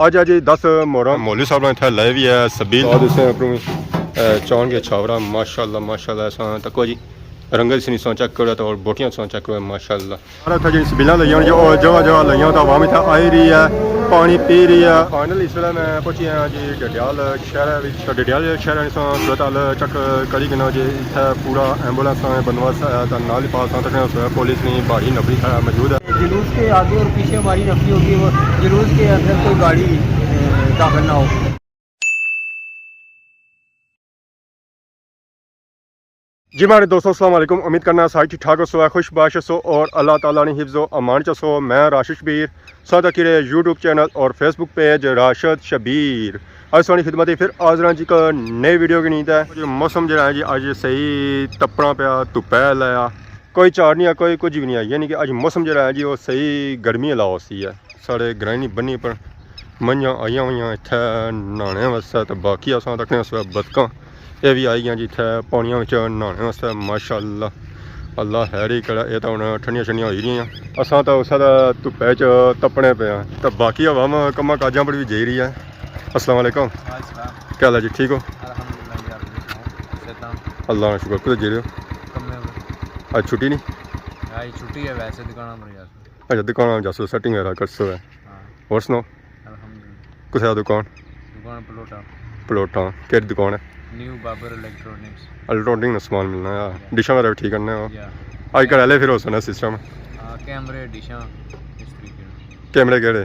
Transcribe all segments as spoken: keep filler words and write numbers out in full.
اج ہے جی دس محرم۔ مولوی صاحب نے اتھے لائے وی ہے سبیل۔ بعد اسے اپروں، اے، چان کے چھاورا، ماشاءاللہ، ماشاءاللہ، اساں تکو جی۔ رنگت سنی ساں چیک کرو تو اور بوٹیاں ساں چیک کرو، ماشاءاللہ۔ سارا اتھے جی سبیلاں لگیاں ہوئی، او جگہ جگہ لگیاں، تو عوام اتھے آئی رہی ہے، پانی پی رہی ہے۔ فائنل اس ویلے میں پہنچی ہاں جی ڈڈیال شہر وچ۔ ڈڈیال شہر وچ ساں صورت حال چیک کری گنا جی، اتھے پورا ایمبولینس نا بندوبست ہے، تو نال ہی پاس ساں تک پولیس نی بھاری نفری اتھے موجود ہے۔ جلوس کے آگے اور پیچھے ہماری نفری ہوگی، وہ جلوس کے اندر کوئی گاڑی، اے، داخل نہ ہو۔ جی ماڑے دوستو، السلام علیکم۔ امید کرنا سارے ٹھیک ٹھاک ہوسو، خوش باش ہوسو اور اللہ تعالیٰ نے حفظ و امان چ ہوسو۔ میں راشد شبیر، ساتھ کیڑے یوٹیوب چینل اور فیس بک پیج راشد شبیر۔ اج سانی خدمت پھر حاضر ہاں جی ایک نئی ویڈیو کے نیت ہے۔ جو موسم جڑا ہے جی اج صحیح تپنا پیا، دھپے لایا، کوئی چار نہیں ہے، کوئی کچھ بھی نہیں ہے، یعنی کہ اج موسم جڑا ہے جی وہ صحیح گرمی والا ہوسی ہے۔ ساڑے گرائیں نی بنی پر منجھاں آئیاں ہوئیاں اتھے نہانے واسطے، تے باقی اساں تکنے اس ویلے بتکاں، اے وی آئی گیاں جی اتھے پانیاں وچ نہانے واسطے۔ ماشاءاللہ، اللہ خیر ہی کرے۔ اے تاں ہن ٹھنڈیاں شنڈیاں ہوئی رہیاں، اساں تاں اسے دے دھپے چ تپنے پے آں، تے باقی عوام کماں کاجاں پر وی جائی رہی ہے۔ السلام علیکم۔ وعلیکم السلام۔ کیا حال ہے جی، ٹھیک ہو؟ الحمدللہ جی، آپ سناؤ، صحت؟ اللہ نا شکر، کدھر جائی رہے ہو؟ کمے پر۔ اج چھٹی نہیں؟ آج چھٹی ہے ویسے، دکاناں پر جاسو۔ اچھا، دکاناں پر جاسو، سیٹنگ وغیرہ کرسو ہے۔ ہاں۔ اور سناؤ؟ الحمدللہ۔ کتھے آ دکان؟ دکان پلوٹا۔ پلوٹا۔ کیڑی دکان ہے؟ نیو بابر الیکٹرانکس۔ الیکٹرانک نا سامان ملنا ہے۔ یا۔ ڈشاں وغیرہ بھی ٹھیک کرنے ہو؟ یا۔ اج کل آلے پھر ہو سنا سسٹم۔ ہاں، کیمرے، ڈشاں، اس طریقے نال۔ کیمرے کیڑے؟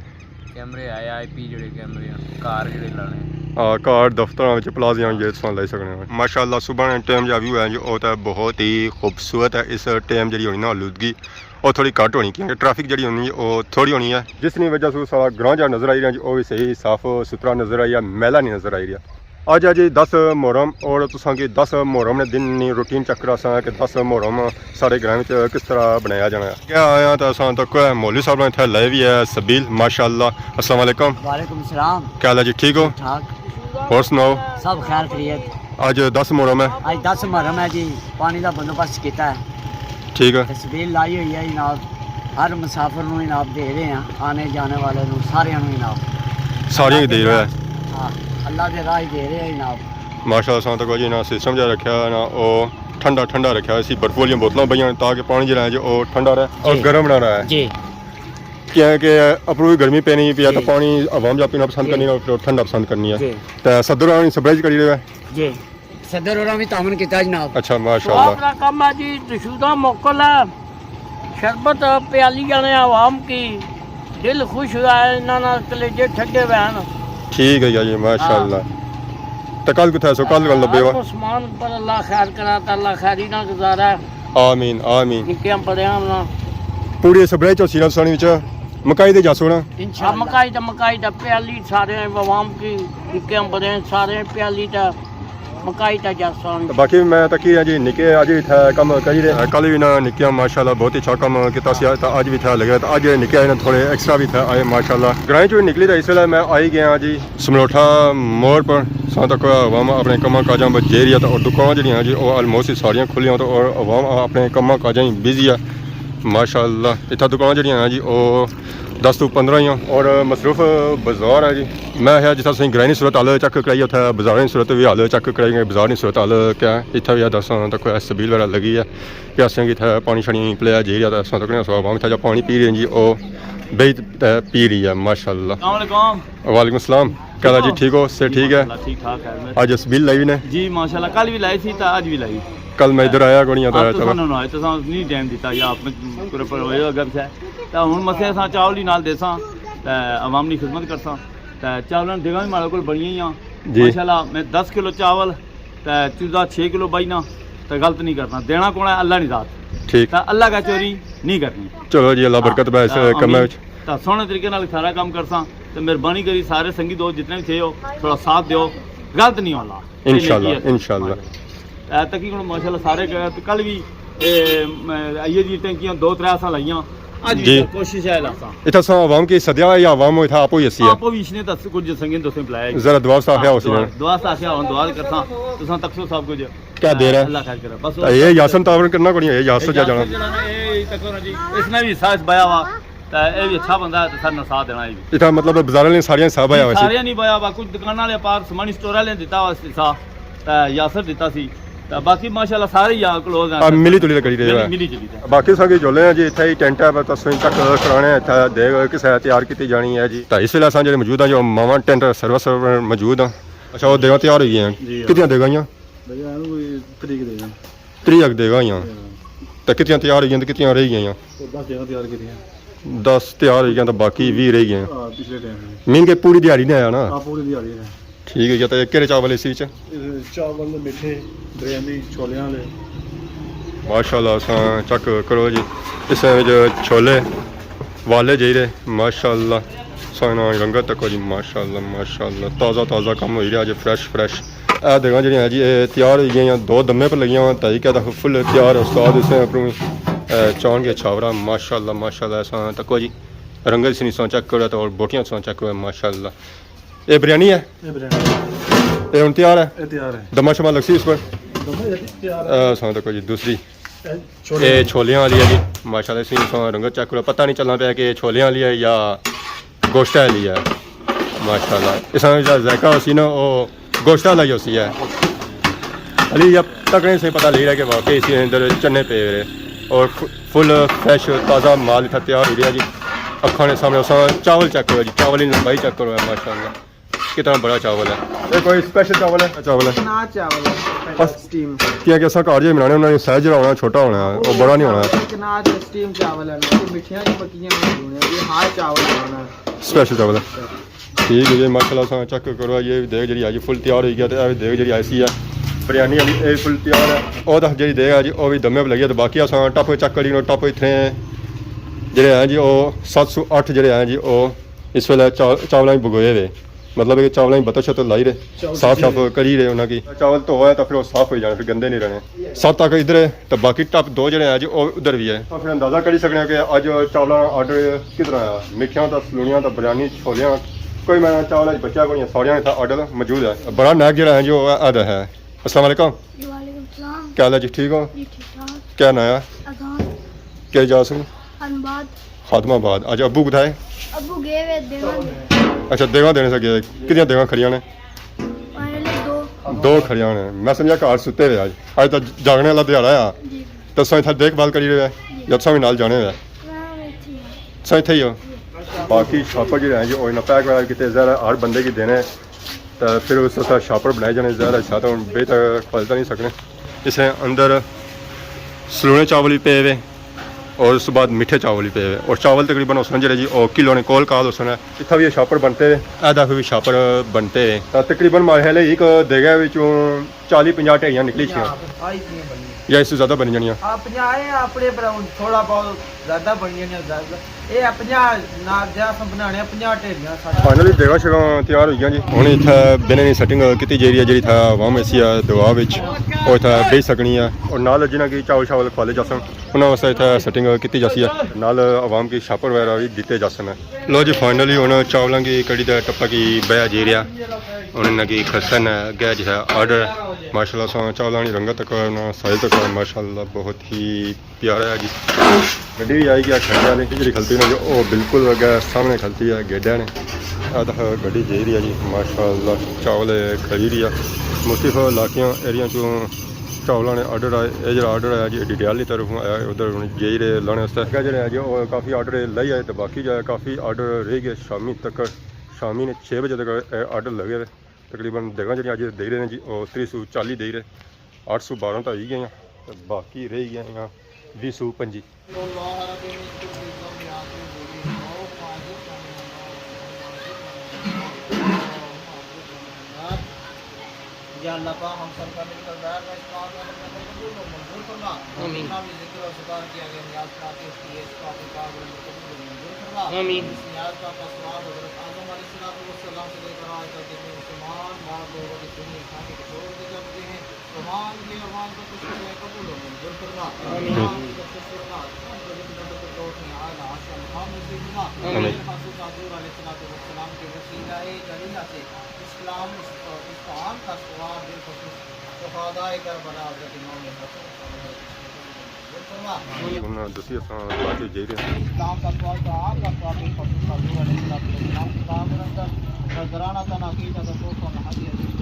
کیمرے آئے، آئی پی جڑے کیمرے ہیں، کار جڑے لانے۔ ہاں، کار، دفتراں وچ، پلازیاں وچ جڑے تساں لائی سکنے ہو۔ ماشاءاللہ، صبح نے ٹائم جا ویو ہے جو، او تے بہت ہی خوبصورت ہے۔ اس ٹائم جڑی ہونی نا آلودگی، او تھوڑی گھٹ ہونی، کیونکہ ٹریفک جڑی ہونی، او تھوڑی ہونی ہے، جس نی وجہ سے سارا گراں جا نظر آئی رہیا جی، او وی صحیح صاف ستھرا نظر آئی رہیا، میلا نہیں نظر آئی رہیا۔ اج ہے جی دس محرم، اور تساں کی دس محرم نے دن نی روٹین چیک کراساں کہ دس محرم سارے گراں وچ کس طرح بنایا جانا ہے۔ کیا آیا تاں اساں تک مولوی صاحب نے اتھے لائے وی ہے سبیل، ماشاءاللہ۔ السلام علیکم۔ وعلیکم السلام۔ کیا حال ہے جی، ٹھیک ہو؟ ٹھیک ٹھاک۔ اور سناؤ؟ سب خیر خیریت۔ اج دس محرم ہے۔ اج دس محرم ہے جی، پانی دا بندوبست کیتا ہے۔ ٹھیک ہے۔ تے سبیل لائی ہوئی ہے جناب، ہر مسافر نو جناب دے رہے ہیں، آنے جانے والے نو، سارے نو جناب۔ سارے ہی دے رہے ہیں۔ ہاں، اللہ دے راہ ہی دے رہے ہیں جناب۔ ماشاءاللہ، اساں تک جی نا سسٹم جا رکھیا ہے نا، او ٹھنڈا ٹھنڈا رکھیا ہے، اسی برف والیاں بوتلاں پئیاں تاکہ پانی جڑا ہے جو او ٹھنڈا رہے اور جی۔ گرم نہ رہے۔ جی۔ کیا ہے کہ اپروں وی گرمی پینی پئی ہے، تے جی۔ پانی عوام جا پینا پسند جی۔ کرنی ہے، ٹھنڈا پسند کرنی ہے۔ جی۔ تے صدر آنی سپلائی کری رہے۔ جی۔ صدر ہوراں وی تعاون کیتا جناب۔ اچھا، ماشاءاللہ۔ اپنا کم ہے جی، دشودا موکل ہے، شربت پیالی جانے عوام کی، دل خوش ہوا ہے، انہاں نا کلیجے ٹھڈے ہوئے ہیں۔ ٹھیک ہے جی، ماشاءاللہ۔ ہاں۔ تے کل کتھے سو؟ کل کل لبے ہو؟ عثمان پر اللہ خیر کرا، تے اللہ خیری نہ گزارا۔ آمین، آمین۔ نکیاں بڑیاں نا۔ پوری سبرے چوسی نا سانی وچ مکائی دے جاسو نا۔ انشاءاللہ۔ مکائی تے، مکائی تے پیالی سارے عوام کی، نکیاں بڑیاں سارے پیالی تے مکائی تے جاسو۔ تے باقی میں تکی ہاں جی نکے اج وی اتھے کم کری رہے۔ کل وی نا نکیاں ماشاءاللہ بہت ہی اچھا کم کیتا سی، تے اج وی اتھے لگے، تے اج نکے آئے نا تھوڑے ایکسٹرا وی اتھے آئے ماشاءاللہ۔ گرائیں چوں نکلی تے اس ویلے میں آئی گیا ہاں جی سملوٹھا موڑ پر۔ ساں تک عوام اپنے کماں کاجاں پر جائی رہی ہے، تے اور دکاناں جڑیاں ہیں جی، او آلموسٹ ساریاں کھلیاں، تے اور عوام اپنے کماں کاجاں ہی بزی ہے ماشاءاللہ۔ اتھا دکاناں جڑیاں ہیں جی، او دس تو پندرہ ہی ہیں، اور مصروف بازار ہے جی۔ میں آخیا جتھا تساں گرائیں نی صورت حال چیک کرائی، اتھا بازاراں نی صورت وی حال چیک کرائی، بازار نی صورت حال کیا ہے۔ اتھا وی دساں تک سبیل وغیرہ لگی ہے کہ اساں کی اتھا پانی شانی پلایا جائی رہیا، تے اساں تک نے سوا عوام اتھا جا پانی پی رہے ہیں جی، او بہت پی رہی ہے ماشاءاللہ۔ السلام علیکم۔ وعلیکم السلام۔ کیا حال ہے جی؟ ٹھیک ہو؟ صحت ٹھیک ہے؟ ماشاءاللہ، ٹھیک ٹھاک ہے۔ اج سبیل لائی نے؟ جی ماشاءاللہ، کل وی لائی سی تے اج وی لائی۔ کل میں ادھر آیا کوئی نہیں، اب تساں نہ آئے، تساں نہیں ٹائم دیتا یا اپنے پورے پر ہوئے اگر سے۔ تے ہن مسے اساں چاول ہی نال دیساں تے عوام نی خدمت کرساں۔ تے چاولاں دیگاں وی ماڑے کول بنیاں ہی آں۔ جی۔ ماشاءاللہ میں دس کلو چاول تے چودہ چھ کلو بائی نا، تے غلط نہیں کرنا، دینا کون ہے؟ اللہ نی ذات۔ ٹھیک۔ تے اللہ کا چوری نہیں کرنی۔ چلو جی، اللہ برکت پائے اس کمے وچ۔ تے سوہنے طریقے نال سارا کم کرساں، تے مہربانی کری سارے سنگی دوست جتنے بھی تھے ہو، تھوڑا ساتھ دیو، غلط نہیں ہونا۔ انشاءاللہ، انشاءاللہ۔ اے تقریباً ماشاءاللہ سارے گ-، کل بھی، اے، م-، ایہو جی ٹینکیاں دو ترے اساں لائیاں۔ اج بھی جی۔ کوشش ہے لاساں۔ اتھا ساں عوام کی سدیا یا عوام اتھا آپ ہوئی اسی ہے؟ آپ ہوئی اس نے تاں کچھ سنگین دوستیں بلایا ہے۔ ذرا دعا سا آخیا ہو سی دعا، نے۔ دعا سا آخیا ہو، دعا کرساں، تساں تکسو سب کچھ۔ کیا دیر ہے؟ اللہ خیر کرے۔ بس اے یاسر تعاون کرنا کوئی نہیں، اے یاسر جا جانا۔ یاسر جڑا نا، اے تکو نا جی، اس نے بھی ساز بایا ہوا۔ تے اے وی اچھا بندہ ہے تے ساڈے نال ساتھ دینا اے وی۔ اتھا مطلب بازار آلے ساریاں حساب آیا ہویا سی؟ ساریاں نہیں پایا، با کچھ دکان آلے پار سمانی سٹور آلے دیتا ہوا سی سا، تے یاسر دیتا سی، تے باقی ماشاءاللہ سارے یار کلوز ہیں۔ آ، ملی جلی تے کری رہے ہو؟ ملی جلی تے۔ باقی اساں کی جولے ہیں جی، اتھا ہی ٹینٹ ہے، بس تساں چیک کرانے ہیں، اتھا دیکھ کسے تیار کیتی جانی ہے جی۔ تے اس ویلے اساں جڑے موجود ہیں جو ماما ٹینٹ سروس پر موجود ہیں۔ اچھا، وہ دیگاں تیار ہوئی ہیں؟ جی ہاں۔ کتنیاں دیگاں آئیاں؟ بھیا، ہن کوئی تریک دیگاں۔ تریک دیگاں آئیاں۔ ہاں۔ تے کتنیاں تیار ہوئی ہیں تے کتنیاں رہ گئیاں؟ تو دس دیگاں تیار کیتیاں۔ دس تیار ہوئی گئیاں تے باقی ویہہ رہ گئیاں۔ ہاں، پچھلے ٹائم نے۔ مین کے پوری دیہاڑی نے آیا نا؟ ہاں، پوری دیہاڑی نے۔ ٹھیک ہے جی، تے کیہڑے چاول اس وچ؟ اے چاول میٹھے، بریانی، چھولیاں والے۔ ماشاءاللہ، اساں چیک کرو جی، اس وچ چھولے والے جائی رہے، ماشاءاللہ۔ سونا رنگت تکو جی، ماشاءاللہ، ماشاءاللہ، تازہ تازہ کم ہوئی رہیا جی، فریش فریش۔ اے دیکھاں جیہڑیاں ہیں جی، اے تیار ہوئی گئیاں، دو دمے پر لگیاں ہوئیاں، تائی کہہ دا فل تیار استاد اس نے اپنی، اے، چان کے چھاورا، ماشاءاللہ، ماشاءاللہ۔ اساں تکو جی، رنگت سنی ساں چیک کرو تے اور بوٹیاں ساں چیک کرو، ماشاءاللہ۔ اے بریانی ہے؟ اے بریانی۔ اے ہن تیار ہے؟ اے تیار ہے۔ دما شما لگسی اس پر؟ دما اے تیار ہے۔ اے ساں تکو جی دوسری۔ اے چھولیاں۔ اے چھولیاں والی ہے جی، ماشاءاللہ، اس وچ تساں رنگت چیک کرو، پتہ نہیں چلنا پیا کہ اے چھولیاں والی ہے یا گوشت والی ہے۔ ماشاءاللہ، اس وچ جیہڑا ذائقہ ہوسی نا، او گوشت والا ہی ہوسی ہے۔ علی، اب تکنے سے پتہ لگی رہا کہ واقعی اس اندر چنے پے ہوئے اور ف-، فل فریش تازہ مال اتھا تیار ہوئی رہیا جی۔ اکھاں نے سامنے اساں چاول چیک کرو جی، چاول نی لمبائی چیک کرو، ماشاءاللہ۔ کتنا بڑا چاول ہے۔ یہ کوئی اسپیشل چاول ہے؟ چاول ہے۔ کنا چاول ہے، بس۔ سٹیم۔ کیا کہ اساں گھر جے بنانے، انہاں نے سائز جڑا ہونا، چھوٹا ہونا ہے، وہ بڑا نہیں ہونا۔ کنا سٹیم چاول ہے نا، یہ مٹھیاں جو پکیاں ہونا، یہ ہار چاول ہونا۔ اسپیشل چاول ہے۔ ٹھیک ہے جی، ماشاءاللہ، اساں چیک کرو، یہ دیکھ جڑی آئی فل تیار ہوئی گیا، تے یہ دیکھ جڑی آئی سی ہے بریانی والی، یہ فل تیار ہے۔ او تاں جڑی دیکھ ہے جی، او بھی دمے پہ لگی ہے، تے باقی اساں ٹپ چیک کری، ٹپ اتنے جڑے ہیں جی، او ست سو اٹھ جڑے ہیں جی، او اس ویلے چا-، چاولاں وچ بھگوئے ہوئے۔ مطلب کہ چاولاں وچ بتر شتر لائی رہے، چاول صاف صاف کری رہے انہاں کی۔ چاول دھویا ہے تاں پھر وہ صاف ہوئی جانے، پھر گندے نہیں رہنے۔ ست تک ادھر ہے، تے باقی ٹپ دو جڑے ہیں جی، او ادھر بھی ہے۔ تو پھر اندازہ کری سکنے ہیں کہ اج چاولاں آرڈر کدھر آیا۔ مٹھیاں تے سلونیاں تے بریانی، چھولیاں، کوئی میں چاول اج بچیا کوئی نہیں، ساریاں اتھا آرڈر موجود ہے۔ بڑا نیک جڑا ہے جی، او ادا ہے۔ السلام علیکم۔ وعلیکم السلام۔ کیا حال ہے جی، ٹھیک ہو؟ جی، ٹھیک ٹھاک۔ کیا ناں ہے؟ اذان۔ کیا جا سو؟ خادم آباد۔ خادم آباد۔ اچھا، ابو کتھا ہے؟ ابو گئے ہوئے دیواں دے۔ اچھا، دیواں دینے سے گئے۔ کتنیاں دیواں کھڑیاں نے؟ فائنلی دو۔ دو کھڑیاں نے۔ میں سمجھا گھر ستے ہوئے اج۔ اج تاں جاگنے والا دیہاڑا ہے۔ جی۔ تے تساں اتھا دیکھ بھال کری رہے ہو؟ جی۔ یا تساں وی نال جانے ہوئے؟ میں وی اتھے ہی ہاں۔ تساں اتھے ہی ہو؟ جی۔ باقی شاپر جڑے ہیں جی، او انہاں پیک وغیرہ کیتے، ظاہر ہے ہر بندے کی دینے۔ تے پھر اس واسطے شاپر بنائے جانے، ظاہر ہے، چھا تو ہن بہتر کھول تاں نہیں سکنے۔ اس نے اندر سلونے چاول بھی پے ہوئے اور اس بعد میٹھے چاول بھی پے ہوئے، اور چاول تقریباً اس نے جڑے جی، او کلو نے کول کال اس نے۔ اتھا بھی شاپر بنتے ہوئے، ادا بھی شاپر بنتے ہوئے۔ تاں تقریباً ماڑے خیال ہے ایک دیگے وچوں چالی پنجاہ ڈھیریاں نکلی چھیاں۔ یا اس سے زیادہ بنی جانیاں؟ ہاں، پنجاہ ہے اپنے، پر ہن تھوڑا بہت زیادہ بنی جانیاں، زیادہ۔ اے اپنیاں نال جا اساں بنانے آں، پنجاہ ڈھیریاں ساڈے۔ فائنلی دیگاں شیگاں تیار ہوئی گیاں جی۔ ہن اتھا بہنے نی سیٹنگ کیتی جائی رہی ہے، جیڑھی اتھا عوام ایسی ہے دعا وچ، او اتھا بہی سکنی ہے۔ اور نال جنہاں کی چاول شاول کھوالے جاسن، انہاں واسطے اتھا سیٹنگ کیتی جاسی ہے۔ نال عوام کی شاپر وغیرہ وی دتے جاسن۔ لو جی، فائنلی ہن چاولاں کی کڑی تے ٹپا کی بہیا جائی رہیا۔ ہن انہاں کی کھسن اگے جتھا آرڈر ہے۔ ماشاءاللہ ساں چاولاں نی رنگت تکو، انہاں سائز تکو، ماشاءاللہ بہت ہی پیارا ہے جی۔ گڈی وی آئی گیا کھڑی آلی، جیڑھی کھلتی نا جو، او بالکل اگے سامنے کھلتی ہے، گیڈے نے۔ اے تک گڈی جائی رہی ہے جی، ماشاءاللہ چاول کھڑی رہی ہے۔ مختلف علاقیاں، ایریاں چوں چاولاں نے آرڈر آئے۔ اے جیڑھا آرڈر آیا جی، ڈڈیال نی طرفوں آیا، ادھر ہن جائی رہے لانے واسطے۔ اگے جیڑھے ہیں جی، او کافی آرڈر لائی آئے تے باقی جو ہے کافی آرڈر رہ گئے شامی تک۔ شامی نے چھ بجے تک اے آرڈر لگے ہوئے۔ تقریباً دیگاں جیڑھیاں اج دے رہے نے جی، او تری سو چالی دے رہے۔ اٹھ سو بارہ تاں ہوئی گئیاں، تے باقی رہ گئیاں ویہہ سو پنجی۔ یا اللہ پاک، ہم سب کا مل کر ظاہر کا اس کام میں اپنے قبول و منظور فرما۔ آمین۔ جتنا بھی ذکر و اذکار کیا گیا، نیاز پاک اس کی اس کا بھی قابل قبول و منظور فرما۔ آمین۔ اس نیاز پاک کا ثواب حضرت آدم علیہ الصلوۃ والسلام سے لے کر آج تک جتنے مسلمان ماں بہنوں کی سنی اسلام کے کٹور کے جب گئے ہیں، تمام کے اعمال کو تو شکر قبول و منظور فرما۔ آمین۔ تمام کی بخشش فرما، تمام کو جنت الفردوس میں اعلیٰ عرش کا مقام نصیب فرما۔ آمین۔ حضرت حضور علیہ الصلوۃ والسلام کے وسیلہ جلیلہ سے اسلام، اس، اس قرآن کا ثواب بالخصوص شہدائے کربلا حضرت امام حسن انہاں دسی اساں دعا کے جائی رہے ہیں۔ اسلام کا سوال تو آپ کا سوال بھی پڑھ سکتا ہوں۔ علیہ الصلوۃ والسلام خطاب اندر نذرانہ تناقید اگر تو سن حاجی عزیز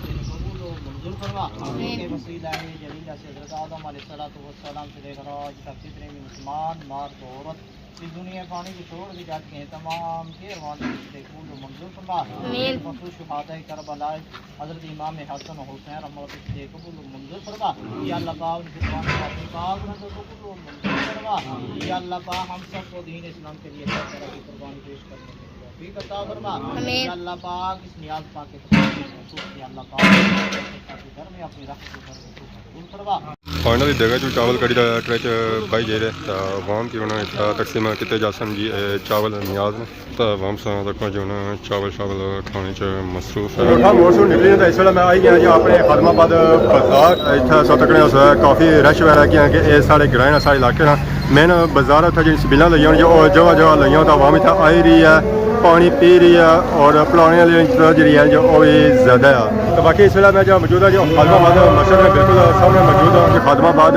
تیرے قبول و منظور فرما۔ آمین۔ کے وسیلہ ہے جلیلہ سے حضرت آدم علیہ الصلوۃ والسلام سے لے کر آج تک جتنے بھی مسلمان، مرد، عورت اس دنیا فانی کی چھوڑ کے جاتے ہیں، تمام کے ارواح سے قبول و منظور فرما۔ آمین۔ خصوص شہدائے کربلا حضرت امام حسن و حسین رحمۃ اللہ سے قبول و منظور فرما۔ یا اللہ پاک، ان کے قرآن پاک میں پاک رکھ دو، قبول و منظور فرما۔ یا اللہ پاک، ہم سب کو دین اسلام کے لیے ہر طرح کی قربانی پیش کرنے کی توفیق عطا فرما۔ آمین۔ یا اللہ پاک، اس نیاز پاک کے تقاضے کو خصوص یا اللہ پاک، کے گھر میں اپنی رحمت و برکت کو قبول فرما۔ فائنلی دیکھا جو چاول کڑی دا ٹرے چ بائی جائی رہے، تا عوام کی انہاں اتھا تقسیم کیتے جاسن جی، اے چاول نیاز نے۔ تے عوام ساں تک جو نا چاول شاول کھانے چ مصروف ہے۔ اتھا موڑ سوں نکلی تے اس ویلے میں آئی گیا جی اپنے خادم آباد بازار۔ اتھا اساں تکنے اس ویلے کافی رش وغیرہ کیا کہ اے ساڑے گرائیں نا، ساڑے علاقے نا مین بازار۔ اتھا جی سبیلاں لگیاں ہوئی، او جگہ جگہ لگیاں، تے عوام اتھا آئی رہی ہے، پانی پی رہی ہے اور پلانے والی انتظار جڑی ہے جو او وی زیادہ ہے۔ تو باقی اس ویلے میں جو موجود ہاں جو خادم آباد مسجد میں بالکل سامنے موجود ہاں۔ خادم آباد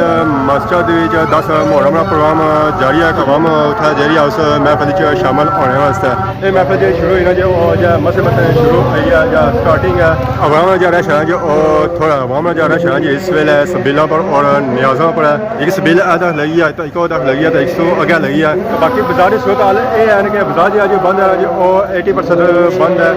مسجد وچ دس محرم نا پروگرام جاری ہے، عوام اتھا جیڑی ہے اس محفل وچ شامل ہونے واسطے۔ اے محفل جیڑی شروع ہوئی نا جی، او جا مسے مسے شروع ہوئی ہے، جا سٹارٹنگ ہے۔ عوام نا جا رش ہے جی، او تھوڑا عوام نا جا رش ہے جی، اس ویلے سبیلاں پر اور نیازاں پر ہے۔ ایک سبیل اے تک لگی ہے، تو ایک او تک لگی ہے، تو ایک سو اگے لگی ہے۔ تو باقی بازار دی صورت حال اے ہے کہ بازار جیڑا جو بند ہے جی، او ایٹی پرسینٹ بند ہے۔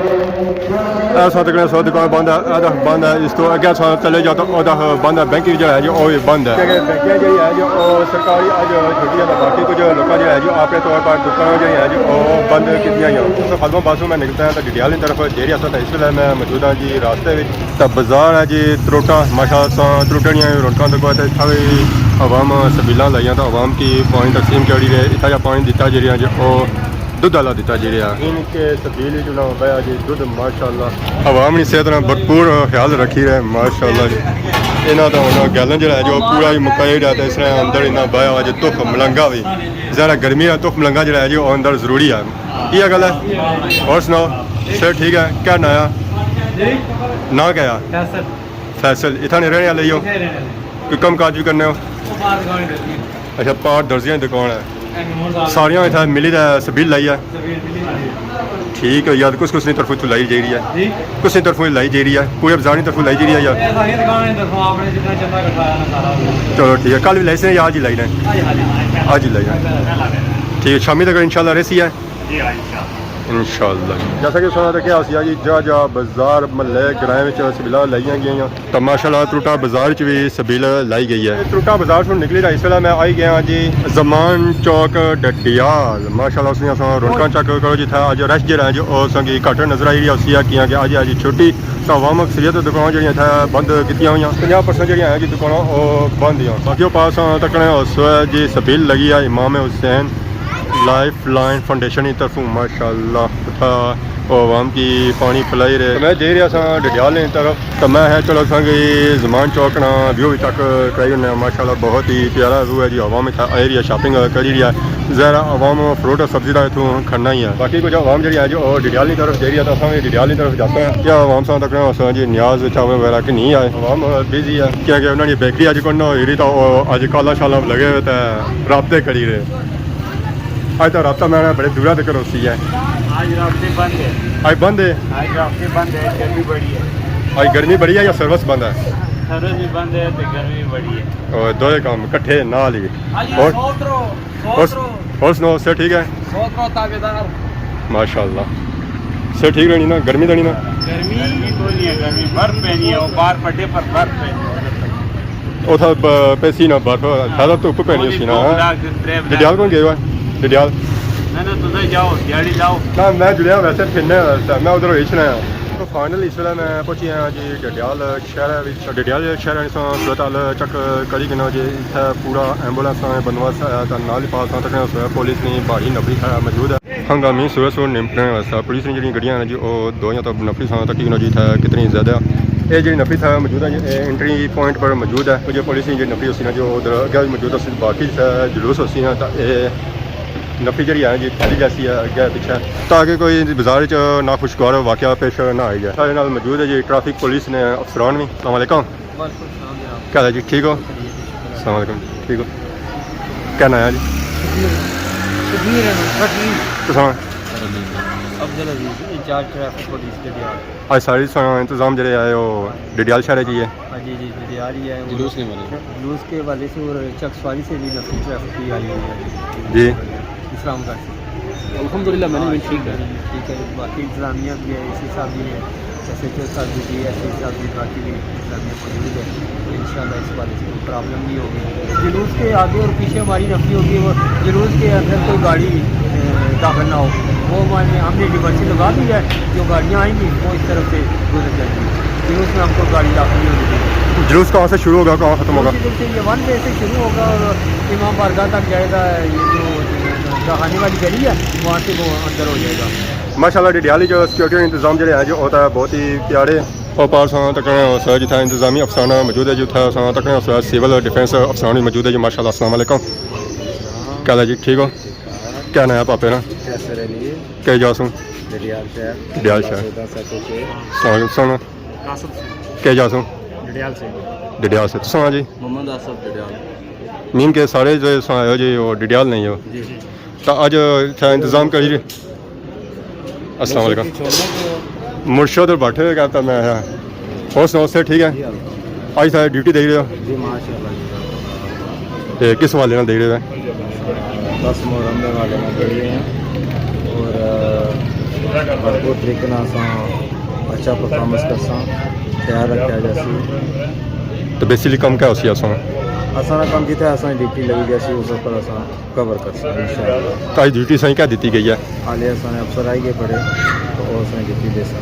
اے ساتھ کنے سو دکان بند ہے، اے تک بند ہے۔ اس تو اگے سا چلے جاؤ تو او تک بند ہے، بینکنگ جو ہے جی، او وی بند ہے۔ کیونکہ بینکیں جیڑی ہے جی، او سرکاری اج چھٹی ہے، تو باقی کچھ لوکاں جو ہے جی، اپنے طور پر دکاناں جیڑی ہے جی، او بند کیتیاں ہوئیاں۔ تو خادم آباد سوں میں نکلتا ہاں تو ڈڈیال کی طرف، جیڑی اصل تے اس ویلے میں موجود ہاں جی راستے وچ۔ تے بازار ہے جی تروٹا، ماشاءاللہ تساں تروٹے نیاں رونقاں تکو۔ تے اتھا وی عوام سبیلاں لائیاں تے عوام کی پانی تقسیم کری رہے۔ اتھا جا پانی دتا جیڑا جی، او دودھ آلا دتا جیڑا۔ ان کے سبیل وچ انہاں بیا جی دودھ، ماشاءاللہ۔ عوام نی صحت نا بھرپور خیال رکھی رہے، ماشاءاللہ جی۔ انہاں دا ہن گیلن جیڑا ہے جو پورا ہی مکائی رہیا، تے اس طرح اندر انہاں بیا ہوا جی تخم ملنگا وی۔ ذرا گرمی ہے، تخم ملنگا جیڑا ہے جی، او اندر ضروری ہے۔ یہ گل ہے۔ اور سناؤ، سر ٹھیک ہے؟ کیا ناں ہے؟ ناں کیا ہے؟ فیصل۔ فیصل، اتھاں نے رہنے والے ہی ہو؟ اتھے رہنے والے۔ کوئی کم کاج بھی کرنے ہو؟ وہ باہر دکان کرتی ہے۔ اچھا، پار درزیاں دی دکان ہے۔ اے نور صاحب۔ ساریاں اتھا ملی تے سبیل لائی ہے۔ سبیل ملی تے۔ ٹھیک ہے یار، کس کس نی طرفوں تو لائی جائی رہی ہے؟ جی؟ کس نی طرفوں لائی جائی رہی ہے؟ پورے بازار نی طرفوں لائی جائی رہی ہے یار؟ اے ساری دکان دی طرفوں آپ نے جتنا چندہ اکٹھایا نا سارا۔ چلو ٹھیک ہے، کل بھی لائی سے یا آج ہی لائی نے؟ آج ہی لائی ہے۔ آج ہی لائی ہے۔ ٹھیک ہے، شامی تک انشاءاللہ رہسی ہے۔ جی ہاں، انشاءاللہ۔ انشاءاللہ۔ جیسا کہ سنا تھا کہ آسیا جی جا جا بازار، محلے، گرائیں وچ سبیلاں لائیاں گئیاں۔ تو ماشاءاللہ تروٹا بازار وچ بھی سبیل لائی گئی ہے۔ تروٹا بازار سوں نکلی رہا، اس ویلے میں آئی گیا جی زمان چوک ڈڈیال۔ ماشاءاللہ اس نے اساں رونقاں چیک کرو جی، اتھا اج رش جیڑا ہے جو او اساں کی گھٹ نظر آئی رہی ہے، اس لیے کیاں کہ اج ہے جی چھٹی۔ تو عوام اکثریت دکاناں جیڑیاں اتھا بند کیتیاں ہوئیاں، پنجاہ پرسینٹ جیڑیاں ہیں جی دکاناں او بند ہیاں۔ باقی او پاس آں تکنے اس ویلے جی سبیل لگی ہے امام حسین لائف لائن فاؤنڈیشن کی طرفوں، ماشاءاللہ اتھا او عوام کی پانی پلائی رہے۔ میں جائی رہیا ساں ڈڈیال نی طرف، تو میں ہے چلو اساں کی زمان چوک نا ویو بھی چیک کرائی ہونے آں۔ ماشاءاللہ بہت ہی پیارا ویو ہے جی، عوام اتھا آئی رہی ہے، شاپنگ کری رہی ہے۔ ظاہر ہے عوام فروٹ اور سبزی دا اتھوں کھڑنا ہی ہے۔ باقی کچھ عوام جیڑی ہے جو او ڈڈیال نی طرف جائی رہی ہے، تو اساں بھی ڈڈیال نی طرف جاتا ہاں۔ کیا عوام ساں تکنے اساں جی نیاز چاول وغیرہ کہ نہیں آئے، عوام بزی ہے کیونکہ انہاں نی بیکری اج کوئی نہ ہوئی رہی، تو او اج کالا شالا لگے ہوئے تے رابطے کری رہے۔ اج تو رابطہ میں بڑے دورا تک ہوسی ہے۔ آج رابطے بند ہے۔ اج بند ہے؟ آج رابطے بند ہے، گرمی بڑی ہے۔ اج گرمی بڑی ہے یا سروس بند ہے؟ سروس بھی بند ہے تے گرمی بڑی ہے۔ او، دوئے کام کٹھے نال ہی۔ آج اور، سوت رو، سوت اور، رو۔ اور سناؤ، سر ٹھیک ہے؟ سوت رو تابعدار۔ ماشاءاللہ۔ سر ٹھیک رہنی نا، گرمی تو نہیں نا؟ گرمی، گرمی کوئی نہیں ہے، گرمی برف پینی ہے، وہ باہر پٹے پر برف پینی ہے۔ اتھا ب-، پیسی نا برف، زیادہ دھوپ پینی ہوسی نا۔ دھوپ لگ، تریب لگ۔ ڈڈیال کون گئے ہوا؟ ڈڈیال؟ نہ، نہ، تساں جاؤ، دیہاڑی لاؤ۔ نہ، میں جلیا ویسے پھرنے واسطے، میں ادھر ہی سنا۔ تو فائنلی اس ویلے میں پہنچی ہاں جی ڈڈیال شہر وچ۔ ڈڈیال شہر وچ صورت حال چیک کری گھنو جی، اتھے پورا ایمبولینس نا بندوبست ہے، تے نال ہی پاس تک پولیس نی بھاری نفری اتھے موجود ہے۔ ہنگامی صورت سوں نمٹنے واسطے پولیس نی جیڑھیاں گڈیاں نے جی، او دوئیاں تو نفری ساں تکی گھنو جی، اتھے کتنی زیادہ۔ اے جیڑھی نفری اتھے موجود ہے جی، اے انٹری پوائنٹ پر موجود ہے۔ کچھ پولیس نی جیڑھی نفری ہوسی نا جی، او ادھر اگے بھی موجود ہوسی، باقی اتھے جلوس ہوسی نا، تے اے نفری جیڑھی ہے جی، پھیلی جاسی ہے اگے پچھے، تاکہ کوئی بازار وچ ناخوشگوار واقعہ پیش نہ آئی جائے۔ ساڑے نال موجود ہے جی ٹریفک پولیس نے افسران بھی۔ السلام علیکم۔ وعلیکم السلام جناب۔ کیا حال ہے جی، ٹھیک ہو؟ السلام علیکم، ٹھیک ہو؟ کیا ناں ہے جی؟ شبیر، شبیر احمد پٹری۔ تساں؟ عبدالعزیز، انچارج ٹریفک پولیس ڈڈیال۔ اج سارے ساں انتظام جڑے آئے وہ ڈڈیال شہر چ ہی ہے۔ ہاں جی، جی، ڈڈیال ہی ہے۔ جلوس کے حوالے سے۔ جلوس کے حوالے سے اور چک سواری سے بھی نفری ٹریفک کی آئی ہوئی ہے۔ جی۔ اسلام گڑھ سے۔ الحمدللہ، مینجمنٹ ٹھیک ہے۔ ٹھیک ہے، باقی انتظامیہ بھی ہے، اے سی صاحب بھی ہے، ایس ایچ او صاحب بھی، ڈی ایس پی صاحب بھی، باقی بھی انتظامیہ موجود ہے۔ تو انشاءاللہ اس حوالے سے کوئی پرابلم نہیں ہوگی۔ جلوس کے آگے اور پیچھے ہماری نفری ہوگی، وہ جلوس کے اندر کوئی گاڑی، اے، داخل نہ ہو، وہ ہمارے، ہم نے ڈیورسن لگا دی ہے، جو گاڑیاں آئیں گی وہ اس طرف سے گزر جائیں گی۔ جلوس میں ہم کو گاڑی داخل نہیں ہونے دیں گے۔ جلوس کہاں سے شروع ہوگا، کہاں ختم ہوگا؟ جلوس ادھر سے یہ ون وے سے شروع ہوگا اور امام بارگاہ تک جائے گا، یہ جو داخانے والی گلی ہے، وہاں سے وہ اندر ہو جائے گا۔ ماشاءاللہ، ڈڈیالی جو سیکیورٹی انتظام جڑے ہیں جو ہوتا ہے بہت ہی پیارے۔ اور پار ساں تکنے ہوسا جتھا انتظامی افسران موجود ہے، جتھا ساں تکنے ہوسا سول ڈیفنس افسران بھی موجود ہے جی۔ ماشاءاللہ، السلام علیکم۔ کیا حال ہے جی، ٹھیک ہو؟ کیا ناں ہے پاپے نا؟ کیسر علی۔ کیا جا سوں؟ ڈڈیال شہر۔ ڈڈیال شہر۔ سودا سب کچھ ہے۔ السلام علیکم۔ کیا جا سوں؟ ڈڈیال سے۔ ڈڈیال سے۔ تساں جی؟ محمد آصف ڈڈیال۔ مین کے سارے جو ساں آئے ہو جی، وہ ڈڈیال نہیں ہو۔ جی۔ تو اج اتھا انتظام کری رہے۔ السلام علیکم۔ مرشد اور بیٹھے ہوئے کہتا میں آیا۔ اور سناؤ، سر ٹھیک ہے؟ جی الحمدللہ۔ اج سارے ڈیوٹی دے رہے ہو؟ جی ماشاءاللہ جی۔ تے کس حوالے نال دے رہے ہو؟ دس محرم دے حوالے نال دے رہے ہیں اور، آ، بھرپور طریقے نال اساں اچھا پرفارمنس کرساں، خیال رکھیا جاسی۔ تو بیسیکلی کم کیا ہوسی اساں؟ اساں نا کم جتھے اساں ڈیوٹی لگی جاسی اس پر اساں کور کرساں انشاءاللہ۔ تائی ڈیوٹی سائیں کیا دیتی گئی ہے؟ حالے اساں نے افسر آئی گئے پڑے، تو وہ اساں ڈیوٹی دے سن۔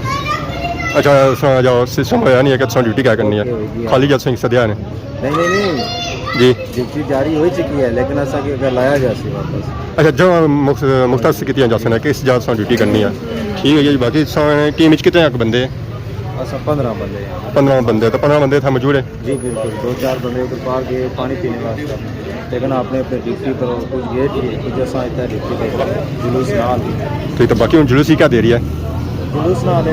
اچھا، اساں جو سسٹم ہویا نہیں ہے کہ تساں ڈیوٹی کیا کرنی ہے؟ اوکے، ہوئی گئی ہے۔ خالی جا سائیں سدیا نے؟ نہیں، نہیں، نہیں۔ جی۔ ڈیوٹی جاری ہوئی چکی ہے، لیکن اساں کی اگر لایا جاسی واپس۔ اچھا، جو مخ-، مختص کیتیاں جا سن کہ اس جا ساں ڈیوٹی کرنی ہے۔ ٹھیک ہے جی، باقی ساں ٹیم وچ کتنے تک بندے؟ اساں پندرہ بندے ہیں۔ پندرہ بندے، تو پندرہ بندے تھا موجود ہے؟ جی بالکل، دو چار بندے ادھر باہر گئے پانی پینے واسطے، لیکن اپنے اپنے ڈیوٹی پر کچھ گئے تھے، کچھ اساں اتنا ڈیوٹی پہ جلوس نال ہی۔ ٹھیک، تو باقی ہن جلوس ہی کیا دے رہی ہے؟ جلوس نال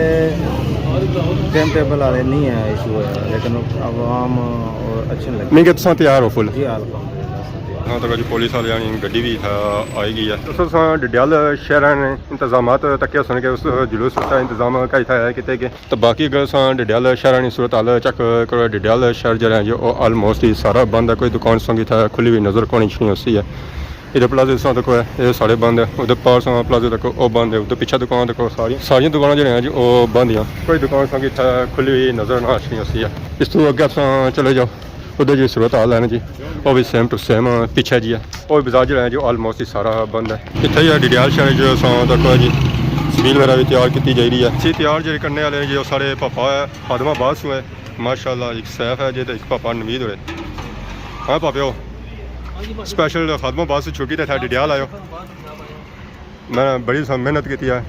ٹائم ٹیبل والے نہیں ہے ایشو ہے، لیکن عوام اور اچھے لگے۔ نہیں کہ تساں تیار ہو فل؟ جی، الحمدللہ۔ ہاں، تو جی پولیس والے آنی گڈی بھی اتھا آئی گئی ہے۔ تساں ڈڈیال شہر نے انتظامات تکے سن کہ اس جلوس کا انتظام کیا اتھا ہے کتے کے؟ تو باقی اگر اساں ڈڈیال شہر نی صورت حال چیک کرو، ڈڈیال شہر جیڑا ہے جو او آلموسٹ ہی سارا بند ہے، کوئی دکان سنگی تھا کھلی ہوئی نظر کونی اچھنی ہوسی ہے۔ ادھر پلازے تساں تکو ہے، اے سارے بند ہے، ادھر پار ساں پلازے تکو او بند ہے، ادھر پیچھے دکان تکو ساری، ساری دکاناں جیڑے ہیں جو او بند ہیں، کوئی دکان سنگی تھا کھلی ہوئی نظر نہ اچھنی ہوسی ہے۔ اس تو اگے تساں چلے جاؤ، ادھر جی صورت حال ہے نا جی، او بھی سیم ٹو سیم پیچھے جی ہے۔ او بازار جیڑا ہے جو آلموسٹ ہی سارا بند ہے۔ اتھے ہی ہے ڈڈیال شہر جو اساں تکو ہے جی، سبیل وغیرہ بھی تیار کیتی جائی رہی ہے۔ اسی تیار جیڑے کرنے والے ہیں جو سارے پاپا ہے، خادم عباس ہوئے، ماشاءاللہ ایک سیف ہے جی تے ایک پاپا نوید ہوئے۔ ہاں پاپیو، سپیشل خادم عباس چھٹی تے تھا ڈڈیال آیو۔ میں بڑی سا محنت کیتی ہے۔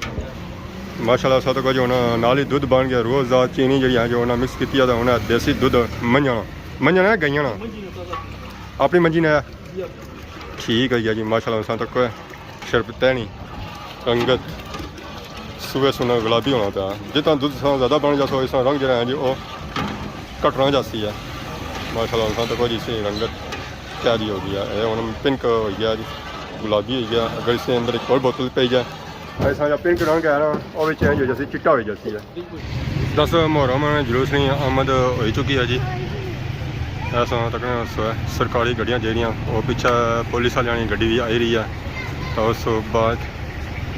ماشاءاللہ سب کچھ ہونا، نال ہی دودھ بن گیا، روح افزا چینی جڑی ہے جو ہونا مکس کیتی ہے، تے ہونا دیسی دودھ منجھاں، منجھاں نہ گائیاں نا۔ اپنی منجھی نے۔ ٹھیک ہے جی، ماشاءاللہ سب تک شربتینی رنگت سوے سونا گلابی ہونا پیا۔ جتنا دودھ سا زیادہ بن جاسو، اس طرح رنگ جڑا ہے جی وہ گھٹنا جاسی ہے۔ ماشاءاللہ سب تک جی سے رنگت پیاری ہو گئی ہے۔ اے ہن پنک ہو گیا جی، گلابی ہو گیا۔ اگر اس کے اندر ایک اور بوتل پی جائے، ایسا جا پنک رنگ ہے نا، وہ بھی چینج ہو جاسی، چٹا ہو جاسی ہے۔ دس محرم جلوس نی آمد ہوئی چکی ہے جی۔ ایسا تکنے سرکاری گڈیاں جیڑیاں، وہ پیچھے پولیس والیاں نی گڈی بھی آئی رہی ہے۔ تو اس بعد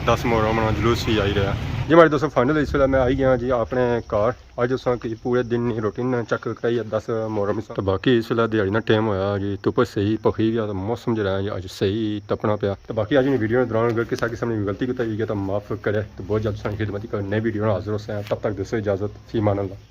دس محرم جلوس بھی آئی رہا۔ جی ہمارے دوستو، فائنل اس ویلے میں آئی گیا جی اپنے گھر۔ اج اساں کی پورے دن نی روٹین چیک کرائی ہے دس محرم سا۔ تو باقی اس ویلے دیہاڑی نا ٹائم ہویا جی، دھپ صحیح پکھی گیا، تو موسم جڑا ہے جی اج صحیح تپنا پیا۔ تو باقی اج نی ویڈیو نے دوران اگر کسا قسم نی غلطی کوتاہی ہوئی گیا تو معاف کرے۔ تو بہت جلد تساں نی خدمت اچ نئی ویڈیو نال حاضر ہوساں۔ تب تک دوستو اجازت، فی امان اللہ۔